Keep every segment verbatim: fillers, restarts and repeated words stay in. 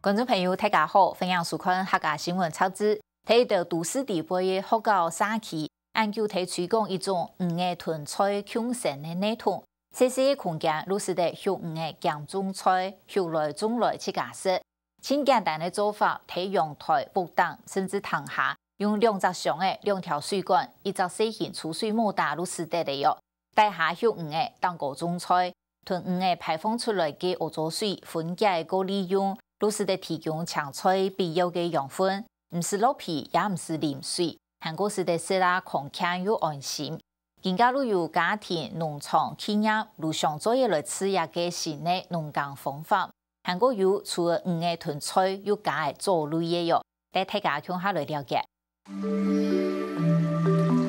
觀眾朋友，大家好，歡迎收看客家新聞雜誌。在一兜都市裡背个學校、社區，恁久在推廣一種魚仔同菜共生个系統。細細个空間，就使得畜魚仔兼種菜，畜來種來自家食。盡簡單个做法，在陽台、屋頂，甚至廳下，用兩隻箱仔、兩條水管、一隻細型儲水摩打就使得了喲。 底下畜魚仔，頂高種菜，同魚仔排放出來个屙糟水分解過利用，就使得提供青菜必要个養分，毋使落肥，也毋使淋水，還過使得食啊康健又安心。今下就有家庭、農場、企業就相聚來試這个新个農耕方法，還過有除了魚仔同菜，又加个藻類个喲。帶大家共下來了解。 我愛你，謝謝。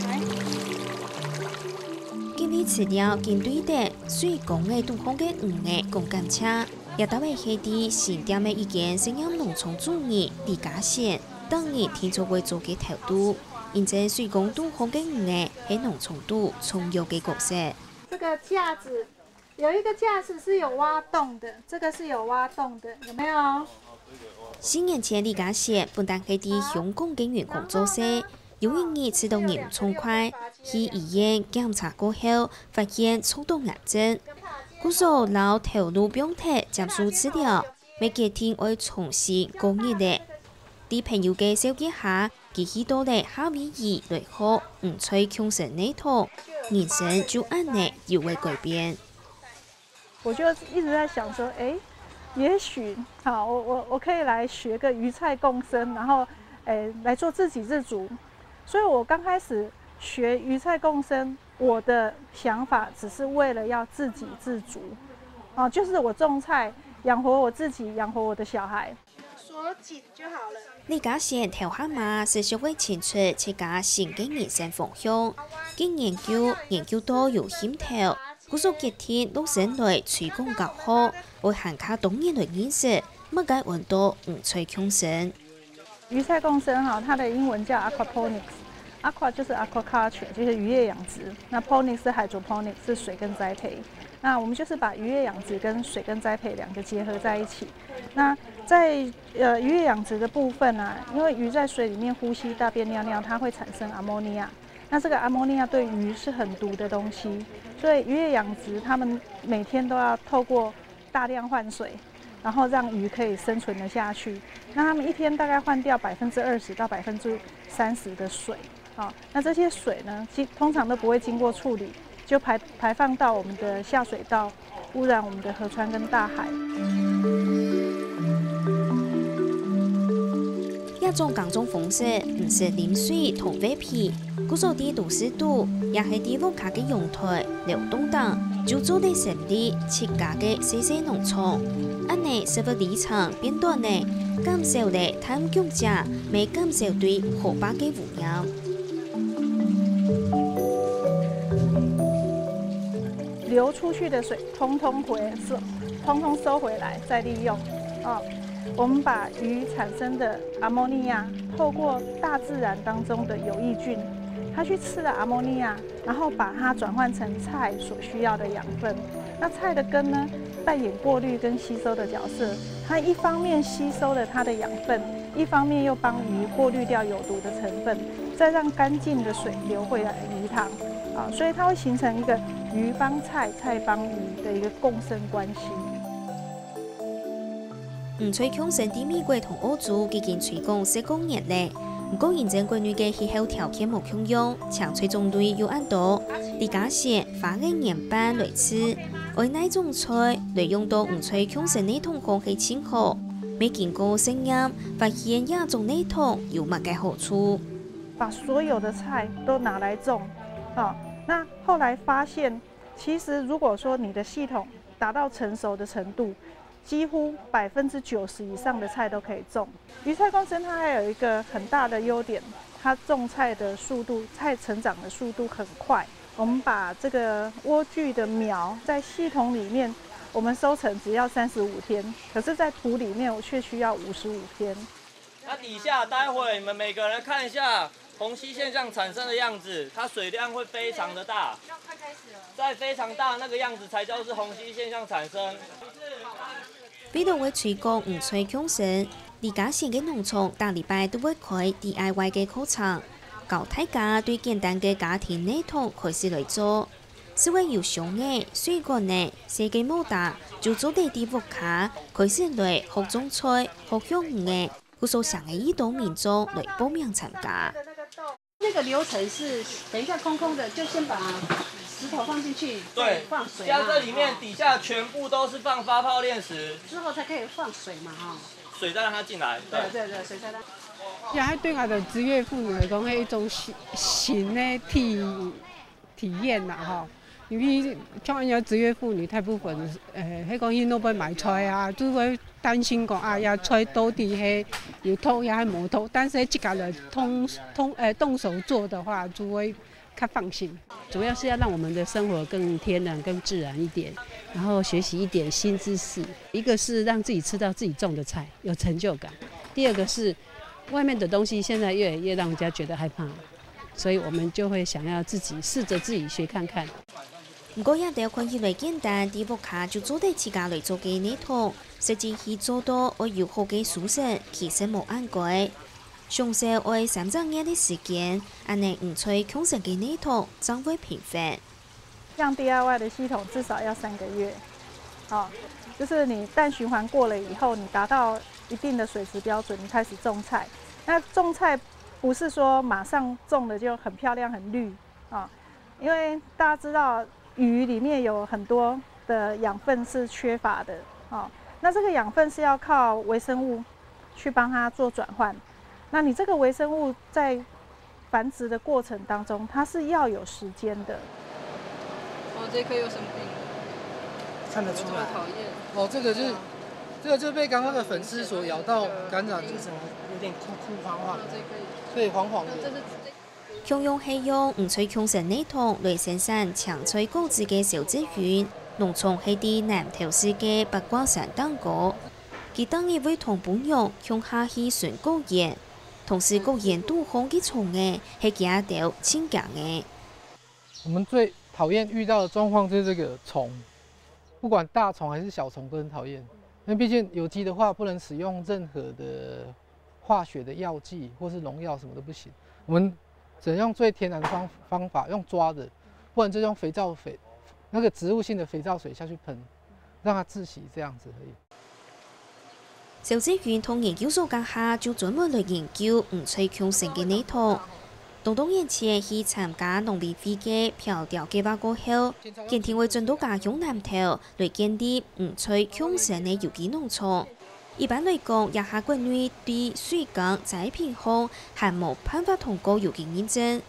來。今日除了緊對等水缸仔肚項个魚仔講感謝，這兜仔係在新店个一間實驗農場主人李家賢，逐日定著會做个頭路。因為水缸肚項个魚仔係農場肚重要个角色。這個架子 有一個架子是有挖洞的，這個是有挖洞的，有沒有？四年前李家賢本旦係在香港个銀行做事，有一日試著人毋暢快，去醫院檢查過後，發現著著癌症。故所摎頭路放忒接受治療，乜決定愛重新過日仔。在朋友个紹介下， 佢去到了夏威夷來學魚菜共生系統，人生就恁仔有了改變。我就一直在想說，誒，也許，好，我，我，我可以來學個魚菜共生，然後，誒，來做自給自足。所以我剛開始學魚菜共生，我的想法只是為了要自給自足，啊，就是我種菜，養活我自己，養活我的小孩。鎖緊就好了。 李家賢頭下嘛係想愛尋出自家新个人生方向，佢研究研究到有興頭，故所決定落身來推廣教學，愛還較多人來認識麼个安到魚菜共生。魚菜共生哈，它的英文叫aquaponics，aqua 就是 aquaculture，就是漁業養殖，那 ponics 是 hydroponics，是水耕栽培。那我們就是把漁業養殖跟水耕栽培兩個結合在一起。那在呃，魚類養殖的部分啊，因為魚在水裡面呼吸大便尿尿，它會產生ammonia。那這個ammonia對魚是很毒的東西，所以魚類養殖他們每天都要透過大量換水，然後讓魚可以生存得下去。那他們一天大概換掉百分之二十到百分之三十的水。 好，那這些水呢，其-，通常都不會經過處理，就排-，排放到我們的下水道，污染我們的河川跟大海。這種耕種方式毋使淋水同挖肥，故所在都市肚，也係在屋下个陽台、樓棟頂，就做得成立自家个細細農場。恁仔食物里程變短了，減少了 探局者乜減少對河壩个污染。流出去的水通通回-，收-，通通收回來再利用。哦，我們把魚產生的ammonia透過大自然當中的有益菌，它去吃了ammonia，然後把它轉換成菜所需要的養分。那菜的根呢，扮演過濾跟吸收的角色，它一方面吸收了它的養分，一方面又幫魚過濾掉有毒的成分，再讓乾淨的水流回來魚塘。啊，所以它會形成一個魚幫菜、菜幫魚的一個共生關係。 魚菜共生在美國同澳洲已經推廣十過年了，毋過因為國內个氣候條件無共樣，青菜種類有恁多。李家賢花了年半來試，愛哪種菜來用到魚菜共生系統項係盡好。乜經過實驗，發現這種系統有麼个好處。把所有的菜都拿來種，啊，那後來發現，其實如果說你的系統達到成熟的程度， 幾乎百分之九十以上的菜都可以種。魚菜共生它還有一個很大的優點，它種菜的速度，菜成長的速度很快。我們把這個萵苣的苗在系統裡面，我們收成只要三十五天，可是在土裡面我卻需要五十五天。那底下待会你们每个人看一下虹吸现象产生的样子，它水量会非常的大，在非常大那个样子才叫是虹吸现象产生。為著愛推廣魚菜共生，李家先个農場逐禮拜都會開D I Y个課程，教大家對簡單个家庭泥桶開始來做。就會有箱仔、水管仔、細个摩打，就做得在屋下開始來學種菜、學養魚仔，故所請个已多民眾來報名參加。那个流程是，等一下空空的，就先把石头放进去，再对，放水嘛。像这里面哦底下全部都是放发泡链石，之后才可以放水嘛，哈。水再让它进来。对对，对对，水才让。也还对我的职业妇女来讲，是一种新新的体体验啦吼。因为像俺家职业妇女，大部分呃，迄讲去那边买菜啊，就会担心讲，哎呀，菜到底系有毒也还无毒，但是自家来动动呃动手做的话，就会较放心。主要是要让我们的生活更天然、更自然一点，然后学习一点新知识。一个是让自己吃到自己种的菜，有成就感；第二个是外面的东西现在越来越让人家觉得害怕，所以我们就会想要自己试着自己学看看。毋過這兜看起來簡單，在屋下就做得自家來做个泥桶，實際去做到愛有好个收成，其實無恁該。上少愛三隻月个時間，恁呢魚菜共生个泥桶正會平衡。像 D I Y 的系统至少要三个月，哦，就是你淡循环过了以后，你达到一定的水质标准，你开始种菜。那种菜不是说马上种的就很漂亮很绿啊，因为大家知道鱼里面有很多的养分是缺乏的，哦，那这个养分是要靠微生物去帮它做转换。那你这个微生物在繁殖的过程当中，它是要有时间的。哦，这棵又生病了，看得出来。讨厌。哦，这个是，这个就被刚刚的粉刺所咬到，感染就整个有点枯枯黄黄的，对，黄黄的。这是共樣係用魚菜共生泥桶來生產青菜果子个小志雲，農場係在南投市个八卦山頂高。佢當日會同餔娘共下去巡果園，同時果園肚項个蟲仔係佢兜盡驚个。我们最讨厌遇到的状况就是这个虫，不管大虫还是小虫都很讨厌，因为毕竟有机的话不能使用任何的化学的药剂或是农药，什么都不行。我们只能用最天然的方方法，用抓的，不然就用肥皂水，那个植物性的肥皂水下去喷，让它窒息这样子而已。小志雲讀研究所該下就專門來研究魚菜共生个泥桶。當多年前去參加農委會个漂雕計畫過後，決定會轉到家鄉南投來建立魚菜共生个有機農場。一般來講，這下國內對水耕、栽培項還無辦法通過有機認證。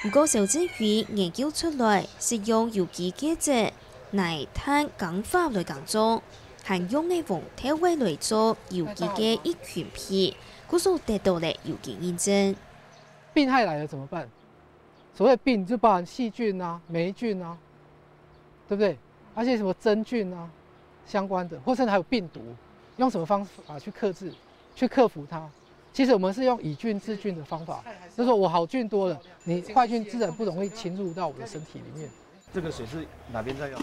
毋過小志雲研究出來，係用有機介質、泥炭、耕花來耕種，還用个黃豆仔來做有機个益菌肥，故所得到了有機認證。病害来了怎么办？所谓病就包含细菌啊、霉菌啊，对不对？而且什么真菌啊相关的，或甚至还有病毒，用什么方法去克制、去克服它？其实我们是用以菌治菌的方法，就是说我好菌多了，你坏菌自然不容易侵入到我的身体里面。这个水是哪边在用？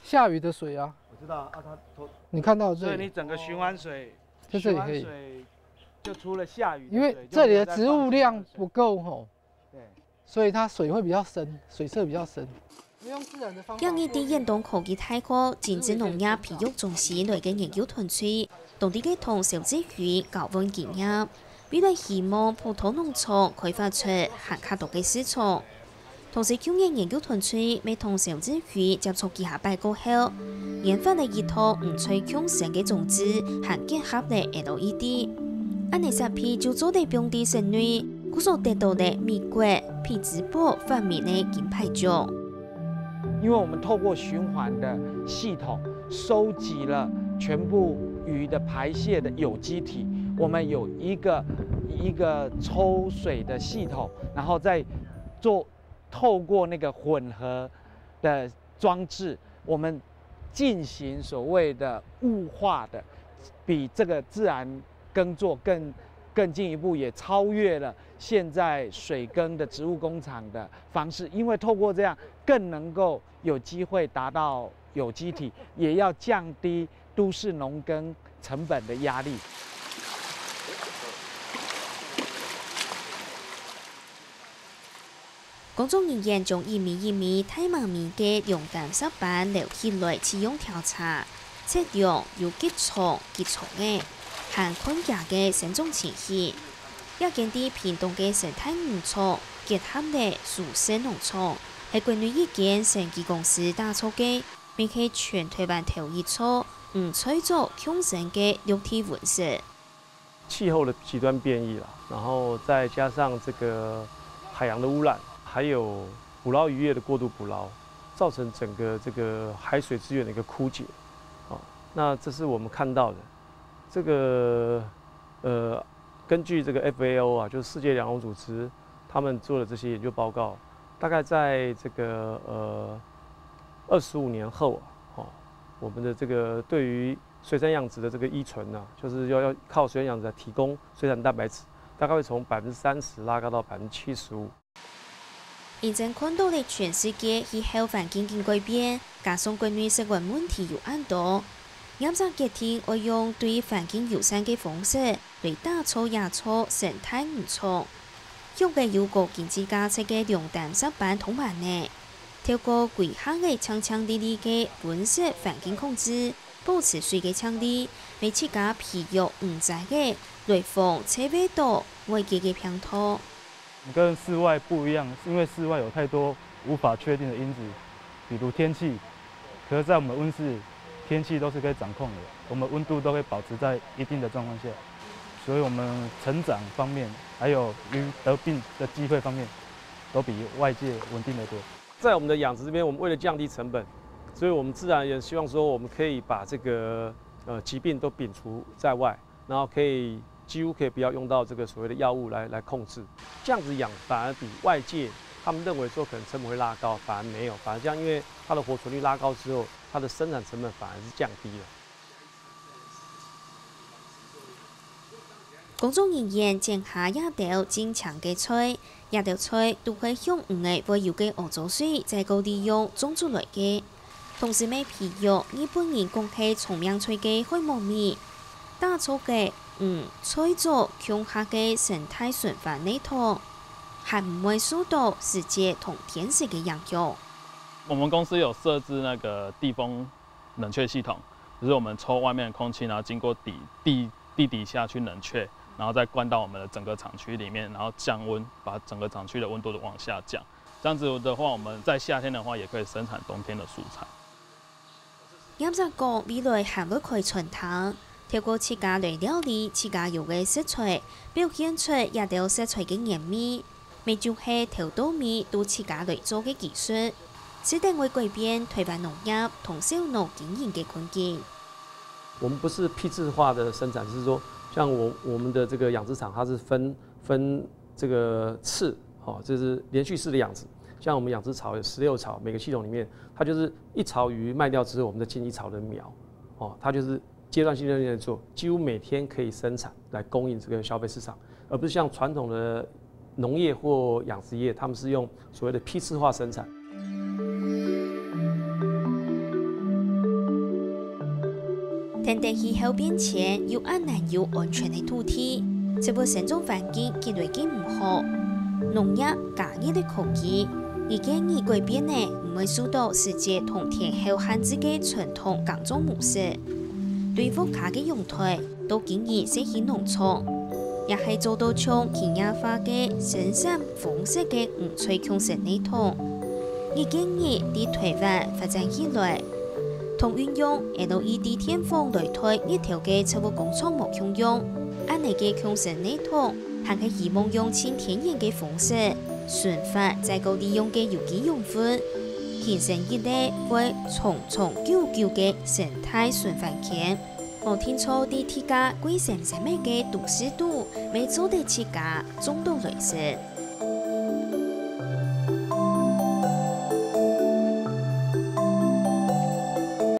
下雨的水啊，我知道啊，它偷你看到这里，所以你整个循环水，就这里可以循环水就除了下雨的水，因为这里的植物量不够吼，对，所以它水会比较深，水色比较深。我们用自然的方法。這日在遠東科技大學真正農業培育中心來个研究團隊，當地个同小志雲交換經驗，未來希望普通農場開發出還較多个市場。同時，舊年研究團隊乜同小志雲接觸幾下擺過後，研發了一套魚菜共生个種子，還結合了L E D。恁呢設備就做得放在室內，故所得到了美國匹茲堡發明个金牌獎。因为我们透过循环的系统，收集了全部鱼的排泄的有机体，我们有一个一个抽水的系统，然后再做透过那个混合的装置，我们进行所谓的雾化的，比这个自然耕作更更进一步也超越了现在水耕的植物工厂的方式，因为透过这样，更能够有机会达到有机体，也要降低都市农耕成本的压力。 工作人員將一米一米大嫲米个龍膽石斑撈起來，試用調查，測量有幾長幾長个，還看佢个生長情形。這間在屏東个生態農場，結合了素食農場，係國內一間生技公司打造个，乜係全臺灣頭一座，嗯，菜作共生个綠地溫室。 气候的极端变异啦，然后再加上这个海洋的污染，还有捕捞渔业的过度捕捞，造成整个这个海水资源的一个枯竭。哦，那这是我们看到的。这个呃，根据这个 F A O 啊，就是世界粮农组织，他们做的这些研究报告，大概在这个呃二十五年后啊，哦，我们的这个对于水产养殖的这个依存呢，就是要要靠水产养殖来提供水产蛋白质，大概会从百分之三十拉高到百分之七十五。認真看到了全世界氣候環境緊改變，加上國內食安問題又恁多，業者決定愛用對環境友善个方式來打造這座生態農場。享有高經濟價值个龍膽石斑同伴呢，透過規劃个淨淨俐俐个溫室環境控制， 保持水个淨俐，乜自家培育五隻个來防吹壞到外界个病毒。跟室外不一样，因为室外有太多无法确定的因子，比如天气。可是，在我们温室，天气都是可以掌控的，我们温度都可以保持在一定的状况下，所以我们成长方面，还有于得病的机会方面，都比外界稳定得多。在我们的养殖这边，我们为了降低成本，所以我们自然也希望说，我们可以把这个呃疾病都摒除在外，然后可以几乎可以不要用到这个所谓的药物来来控制。这样子养反而比外界他们认为说可能成本会拉高，反而没有，反而这样，因为它的活存率拉高之后，它的生产成本反而是降低了。 工作人員剪下這兜盡青个菜，這兜菜都係向魚仔會游个屙糟水再過利用種出來个。同時乜培育日本人講係長命菜个海木米，打造个魚、菜作共下个生態循環系統，還毋會受到時節同天時个影響。我们公司有设置那个地风冷却系统，就是我们抽外面的空气，然后经过底地地底下去冷却，然后再灌到我们的整个厂区里面，然后降温，把整个厂区的温度往下降。这样子的话，我们在夏天的话也可以生产冬天的蔬菜。葉澤講，未來還會開餐廳，透過自家來料理自家有个食材，表現出這兜食材个原味。 乜就係頭到尾都自家來做个技術，使得會改變台灣農業同小農經營个環境。我们不是批次化的生产，是说像我我们的这个养殖场，它是分分这个次，哦，就是连续式的养殖。像我们养殖槽有十六槽，每个系统里面它就是一槽鱼卖掉之后，我们再进一槽的苗，哦，它就是阶段性的在做，几乎每天可以生产来供应这个消费市场，而不是像传统的农业或养殖业，他们是用所谓的批次化生产。天頂氣候變遷，又恁難有安全个土地，植物生長環境緊來緊毋好。農業加入个科技，日漸日改變个，毋會受到時節同天候限制个傳統耕種模式。對屋下个陽台， 到經營社區農場，也係做到像企業化个生產方式个魚菜共生系統。日漸日在台灣發展起來，同運用LED電網來代日頭个植物工廠無共樣，恁呢个共生系統還係希望用盡天然个方式，循環再過利用个有機養分，形成一個會長長久久个生態循環圈。 無定著在自家貴生生个都市肚，乜做得自家種到來食。